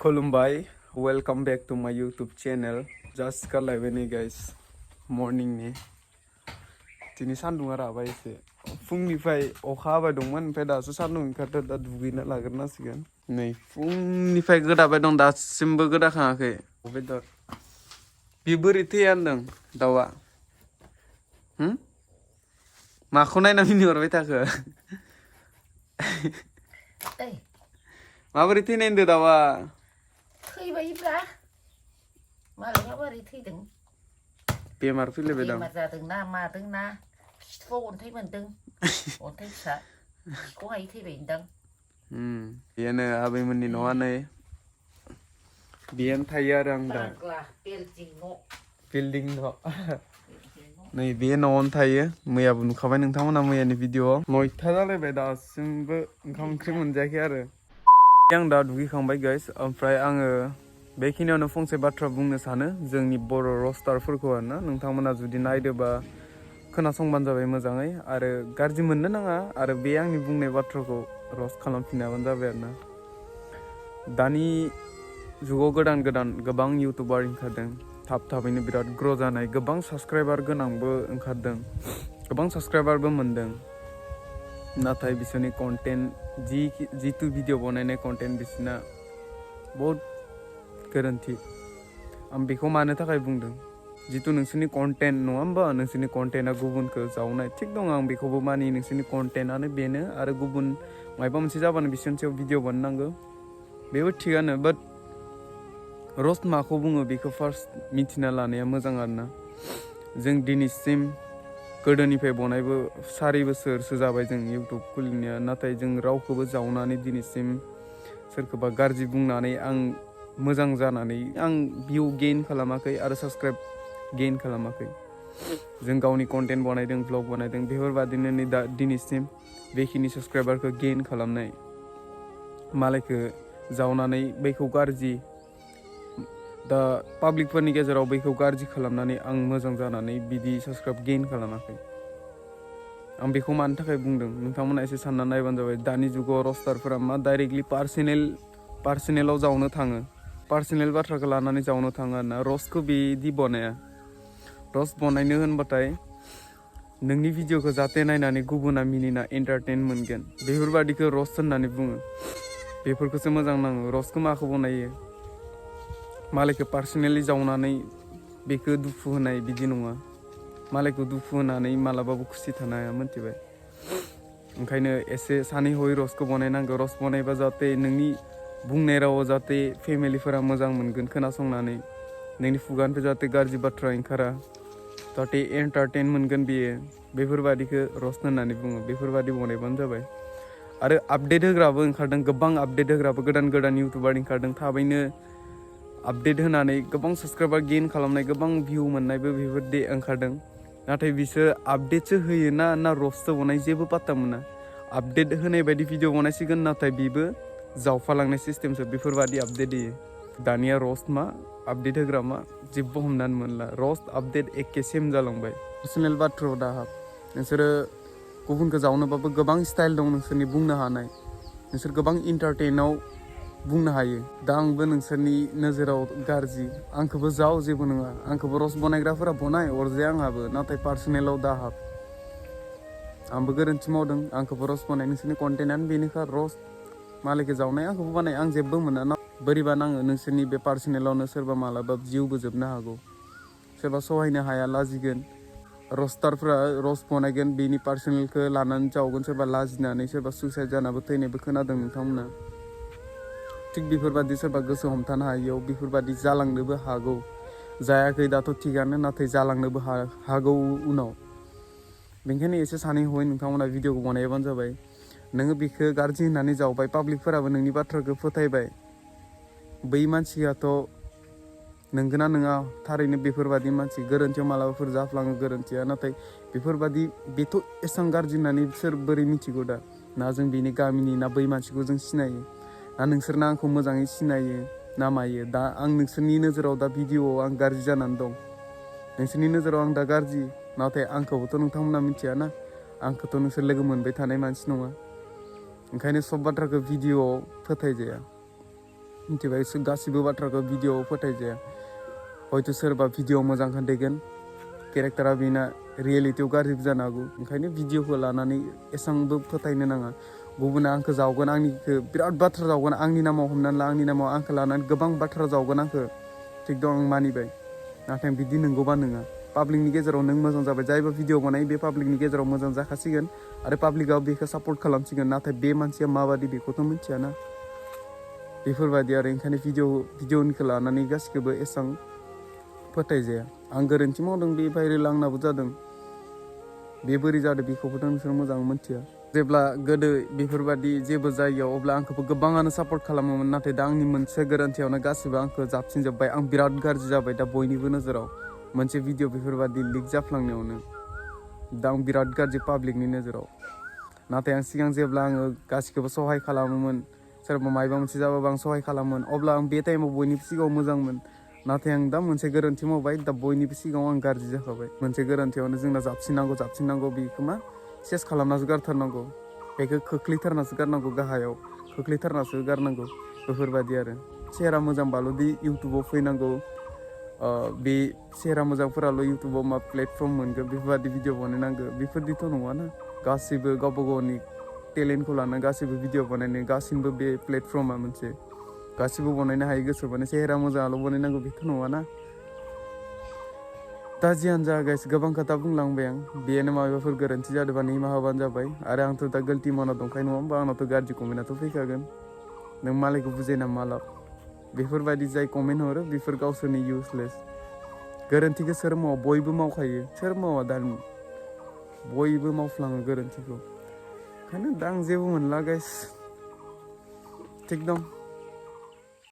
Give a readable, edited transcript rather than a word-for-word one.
Khulumbai, welcome back to my YouTube channel. Just kalaibe guys, morning ni. Tini sandung araba ise. Fungniफ्राय अखा हाबाय दंमोन ओमफ्राय दासो सान्दुं ओंखारदो दा दुगैना लाग्रोनांसिगोन नै फुंनिफ्राय गोदाबाय दं दासिमबो गोदाखाङाखै बेदर बे बोरै थैया होनदों दाउआ माखौ नायना मिनिहरबाय थाखो माबोरै थैनाय होनदो दाउआ थैबायब्रा मालाबा बोरै थैदों बेमार फैलायबाय दं बेमार जादोंना मादोंना खिथुआव अन्थाइ मोनदों अन्थाइ फिसा खौहाय थैबाय होनदां बेनो आबैमोननि न'आ नै बेयानो थायो आरो आं दा बिल्डिं न' नै बे न'आवनो थायो मैयाबो नुखाबाय नोंथांमोना मैयानि भिडिअ'आव 9ता जालायबाय दासिमबो ओंखाम ओंख्रि मोनजायाखै आरो आं दा दुगैखांबाय गाइस ओमफ्राय आङो बेखिनियावनो फंसे बाथ्रा बुंनो सानो जोंनि बर' रस्टारफोरखौ आरोना नोंथांमोना जुदि नायदोबा खोनासंबानो जाबाय मोजाङै आरो गाज्रि मोननो नाङा आरो बे आंनि बुंनाय बाथ्राखौ रस्ट खालामफिनाबानो जाबाय आरोना दानि जुगाव गोदान गोदान गोबां इउटिउबार ओंखारदों थाबैनो बिराद ग्र' जानाय गोबां साबस्क्राइबार गोनांबो ओंखारदों गोबां साबस्क्राइबारबो मोनदों नाथाय बिसोरनि कन्टेन्ट जितु भिडिअ बनायनाय कन्टेन्ट बिसोरना बहुत गोरोन्थि आं बेखौ मानो थाखाय बुंदों जितु नोंसोरनि कन्टेन्ट नङा होमबा नोंसोरनि कन्टेन्टआ गुबुनखौ जावनाय थिग दं आं बेखौबो मानियो नोंसोरनि कन्टेन्टआनो बेनो आरो गुबुन मायबा मोनसे जाबानो बिसोरनि सायाव भिडिअ बानायनांगौ बेबो थिगानो बाट रस्ट माखौ बुङो बेखौ फार्स्ट मिथिना लानाया मोजां आरोना जों दिनैसिम गोदोनिफ्राय बनायबो 4 बोसोरसो जाबाय जों इउटिउब खुलिनाया नाथाय जों रावखौबो जावनानै दिनैसिम सोरखौबा गाज्रि बुंनानै आं मोजां जानानै आं भिउ गेइन खालामाखै आरो साबस्क्राइब गेइन खालामाखै जों गावनि कन्टेन्ट बनायदों ब्लग बनायदों बेफोरबादिनो नै दा दिनैसिम बेखिनि साबस्क्राइबारखौ गेइन खालामनाय मालायखौ जावनानै बैखौ गाज्रि दा पाब्लिकफोरनि गेजेराव बैखौ गाज्रि खालामनानै आं मोजां जानानै बिदि साबस्क्राइब गेइन खालामाखै आं बेखौ मानो थाखाय बुंदों नोंथांमोना एसे सानना नायबानो जाबाय दानि जुगाव रस्टारफोरा मा डाइरेक्टलि पार्सनेलाव जावनो थाङो पार्सनेल बाथ्राखौ लानानै जावनो थाङो आरोना रस्टखौ बिदि बनाया रस्ट बनायनो होनबाथाय नोंनि भिडिअखौ जाहाथे नायनानै गुबुना मिनिना एन्टारटेन मोनगोन बेफोरबादिखौ रस्ट होननानै बुङो बेफोरखौसो मोजां नाङो रस्टखौ माखौ बनायो मालायखौ पार्सनेलि जावनानै बेखौ दुखु होनाय बिदि नङा मालायखौ दुखु होनानै मालाबाबो खुसि थानो हाया मोनथिबाय ओंखायनो एसे सानै हयै रस्टखौ बनायनांगौ रस्ट बनायबा जाहाथे नोंनि बुंनाय रावाव जाहाथे फेमिलिफोरा मोजां मोनगोन खोनासंनानै नोंनि खुगानिफ्राय जाहाथे गाज्रि बाथ्रा ओंखारा जाहाथे एन्टारटेन मोनगोन बेफोरबादिखौ रस्ट होननानै बुङो बेफोरबादि बनायबानो जाबाय आरो आपडेट होग्राबो ओंखारदों गोबां आपडेट होग्राबो गोदान गोदान इउटिउबार ओंखारदों थाबैनो आपडेट होनानै गोबां साबस्क्राइबार गेइन खालामनाय गोबां भिउ मोननायबो बेफोरबायदि ओंखारदों नाथाय बिसोर आपडेटसो होयो ना रस्टसो बनाय जेबो पात्ता मोना आपडेट होनाय बायदि भिडिअ बनायसिगोन नाथाय बेबो जावफालांनाय सिस्टेमसो बेफोरबादि आपडेट होयो दानिया रस्ट मा आपडेट होग्रा मा जेबो हमनानै मोनला रस्ट आपडेट एखे सेम जालांबाय पार्सनेल बाथ्रायाव दाहाब नोंसोरो गुबुनखौ जावनोबाबो गोबां स्टाइल दं नोंसोरनि बुंनो हानाय नोंसोर गोबां इन्टारटेनाव बुंनो हायो दा आंबो नोंसोरनि नोजोराव गाज्रि आंखौबो जाव जेबो नङा आंखौबो रस्ट बनायग्राफोरा बनाय अरजाया आंहाबो नाथाय पार्सनेलाव दाहाब आंबो गोरोन्थि मावदों आंखौबो रस्ट बनाय नोंसोरनि कन्टेन्टआनो बेनोखा रस्ट मालायखौ जावनाय आंखौबो बानाय आं जेबो मोना ना बोरैबा नाङो नोंसोरनि बे पार्सनेलावनो सोरबा मालाबा जिउबो जोबनो हागौ सोरबा सहायनो हाया लाजिगोन रस्टारफ्रा रस्ट बनायगोन बेनि पार्सनेलखौ लानानै जावगोन सोरबा लाजिनानै सोरबा सुइसाइड जानाबो थैनायबो खोनादों नोंथांमोना थिग बेफोरबादि सोरबा गोसो हमथानो हायैयाव बेफोरबादि जालांनोबो हागौ जायाखै दाथ' थिगानो नाथाय जालांनोबो हागौ उनाव बेनिखायनो एसे सानै हयै नोंथांमोना भिडिअखौ बनायबानो जाबाय नोङो बेखौ गाज्रि होननानै जावबाय पाब्लिकफोराबो नोंनि बाथ्राखौ फोथायबाय बै मानसियाथ' नोंगोना नङा थारैनो बेफोरबादि मानसि गोरोन्थियाव मालाबाफोर जाफ्लाङो गोरोन्थिया नाथाय बेफोरबादि बेथ' एसेबां गाज्रि होननानै सोर बोरै मिथिगौ दा ना जों बेनि गामिनि ना बै मानसिखौ जों सिनायो ना नोंसोरना आंखौ मोजाङै सिनायो ना मायो दा आं नोंसोरनि नोजोराव दा भिडिअआव आं गाज्रि जानानै दं नोंसोरनि नोजोराव आं दा गाज्रि नाथाय आंखौबोथ' नोंथांमोना मिथियाना आंखौथ' नोंसोर लोगो मोनबाय थानाय मानसि नङा ओंखायनो सब बाथ्राखौ भिडिअआव फोथायजाया मिथिबाय गासिबो बाथ्राखौ भिडिअ'आव फोथायजाया हयथ' सोरबा भिडिअ'आव मोजां खोन्थागोन केरेक्टारा बेना रियेलिटियाव गाज्रिबो जानो हागौ ओंखायनो भिडिअ'खौ लानानै एसेबांबो फोथायनो नाङा गुबुना आंखौ जावगोन आंनिखौ बिराद बाथ्रा जावगोन आंनि नामाव हमनानै ला आंनि नामाव आंखौ लानानै गोबां बाथ्रा जावगोन आंखौ थिग दं आं मानिबाय नाथाय बिदि नंगौबा नङा पाब्लिकनि गेजेराव नों मोजां जाबाय जायबा भिडिअ बानायो बे पाब्लिकनि गेजेराव मोजां जाखासिगोन आरो पाब्लिकआ बेखौ सापर्ट खालामसिगोन नाथाय बे मानसिया माबादि बेखौथ' मिथियाना बेफोरबायदि आरो ओंखायनो भिडिअनिखौ लानानै गासिखौबो एसेबां फोथायजाया आं गोरोन्थि मावदों बे भाइरेल आंनाबो जादों बे बोरै जादों बेखौबोथ' नोंसोर मोजां मिथिया जेब्ला गोदो बेफोरबायदि जेबो जायगायाव अब्ला आंखौबो गोबाङानो सापर्ट खालामोमोन नाथाय दा आंनि मोनसे गोरोन्थियावनो गासिबो आंखौ जाबसिनजोब्बाय आं बिराद गाज्रि जाबाय दा बयनिबो नोजोराव मोनसे भिडिअ बेफोरबायदि लिक जाफ्लांनायावनो दा आं बिराद गाज्रि पाब्लिकनि नोजोराव नाथाय आं सिगां जेब्ला आङो गासिखौबो सहाय खालामोमोन सोरबा मायबा मोनसे जाबाबो आं सहाय खालामोमोन अब्ला आं बे टाइमाव बयनिबो सिगाङाव मोजांमोन नाथाय आं दा मोनसे गोरोन्थि मावबाय दा बयनिबो सिगाङाव आं गाज्रि जाखाबाय मोनसे गोरोन्थियावनो जोंना जाबसिननांगौ बेखौ मा सेस खालामनासो गारथारनांगौ बेखौ खोख्लैथारनासो गारनांगौ गाहायाव खोख्लैथारनासो गारनांगौ बेफोरबायदि आरो सेहेरा मोजांबाल'दि इउटुबाव फैनांगौ बे सेहेरा मोजांफोराल' इउटुबाव मा प्लेटफर्म मोनगोन बेफोरबायदि भिडिअ बानायनांगौ बेफोरदिथ' नङाना गासैबो गावबा गावनि टेलेन्टखौ लानानै गासैबो भिडिअ बानायनो गासैबो बे प्लेटफर्मा मोनसे गासिबो बानायनो हायो गोसोबानो सेहेरा मोजाङाल' बानायनांगौ बेथ' नङाना दा जियानो जा गाइस गोबां खोथा बुंलांबाय आं बेनो माबाफोर गोरोन्थि जादोंबा निमाहा होबानो जाबाय आरो आंथ' दा गलति मावना दंखायो नङा होमबा आंनावथ' गाज्रि कमेन्टआथ' फैखागोन नों मालायखौ बुजायना मा लाब बेफोरबायदि जाय कमेन्ट हरो बेफोर गावसोरनि इउजलेस गोरोन्थिखौ सोर मावा बयबो मावखायो सोर मावा दानि बयबो मावफ्लाङो गोरोन्थिखौ ओंखायनो दा आं जेबो मोनला गाइस थिग दं